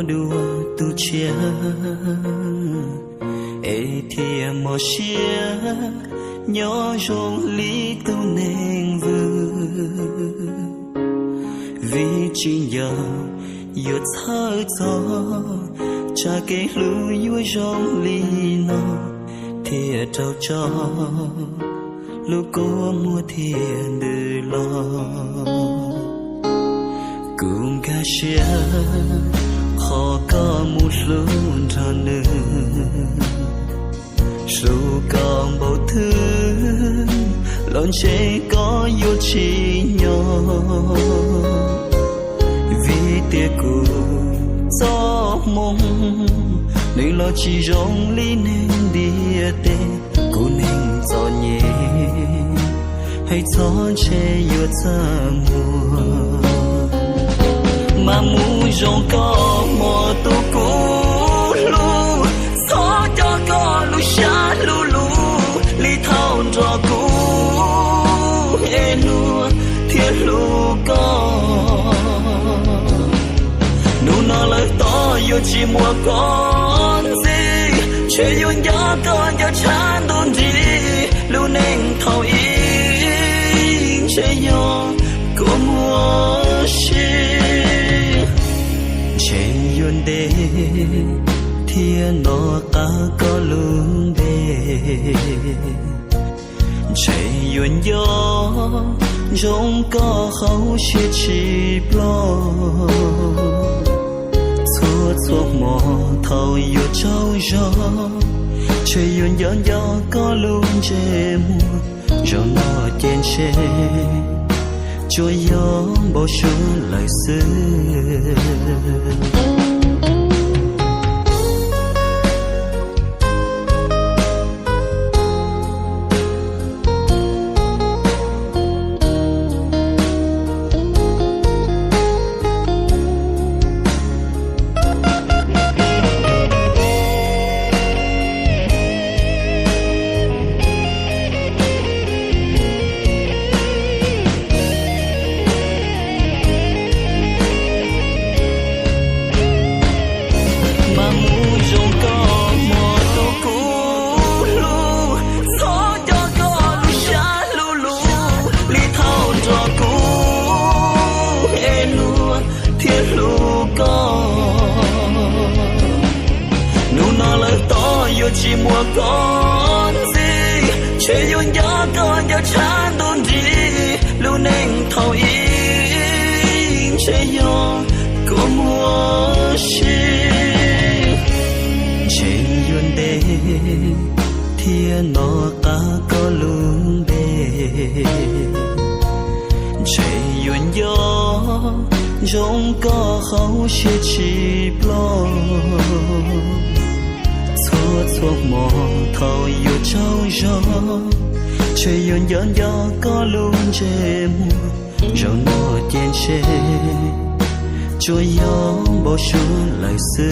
dua tus tshiab, es thiaj mos siab nyob zoo li tus neeg vwm. Vim tsis nco yuav txhawj txog tsam kev hlub yuav zoo li no, thiaj rau tso lub kua muag thiaj ntws los. Kuv nkag siab qhov koj mus hlub nrog nws, hlub koj npaum twg los ntshe koj yuav tsis nyob. Vim tias kuv txoj hmoo nws los tsis zoo li neeg ntiaj teb, kuv neeg txom nyem hais txog ntshe yuav txaj muag. Mas mus zoo koj hmo tus kuv hlub, txhob coj koj lub siab hlub lus li thaum nrog kuv es luag thiaj hlub koj. Hnub no lawm tom yuav tsis muaj koj ntxiv, ntshe yuav nco koj nco tshaj ntuj nrig. Lub neej thaum ub ntshe yog kua muag sim, ntshe yuav ntev thiab hnov qab koj lub npe. Ntshe yuav nco ntsoov koj hauv siab tsis ploj. Txhua txhua hmo thaum yuav tsaug zog, ntshe yuav nco nco koj lub ntsej muag. Zaum no ces ntshe tsuas yog npau suav lawm xwb. Mas mus zoo koj hmo tus kuv hlub, txhob coj koj lub siab hlub lus li thaum nrog kuv es luag thiaj hlub koj. Hnub no lawm tom yuav tsis muaj koj ntxiv, ntshe yuav nco koj nco tshaj ntuj nrig. Lub neej thaum ub ntshe yog kua muag sim, ntshe yuav ntev thiab hnov qab koj lub npe. Ntshe yuav nco ntsoov koj hauv siab tsis ploj. Txhua txhua hmo thaum yuav tsaug zog, ntshe yuav nco nco koj lub ntsej muag. Zaum no ces ntshe tsuas yog npau suav lawm xwb.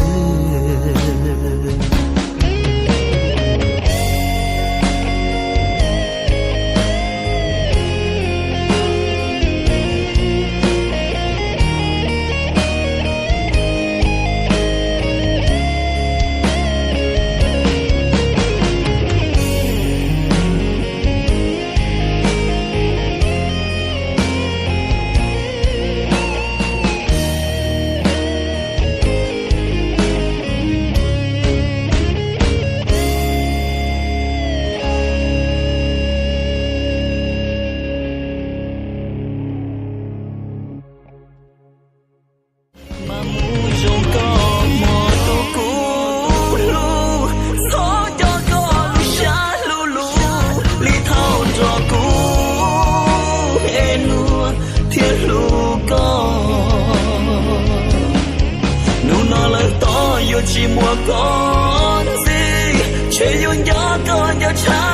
Mas mus zoo koj hmo tus kuv hlub, txhob coj koj lub siab hlub lus li thaum nrog kuv es luag thiaj hlub koj. Hnub no lawm tom yuav tsis muaj koj ntxiv, ntshe yuav nco koj nco tshaj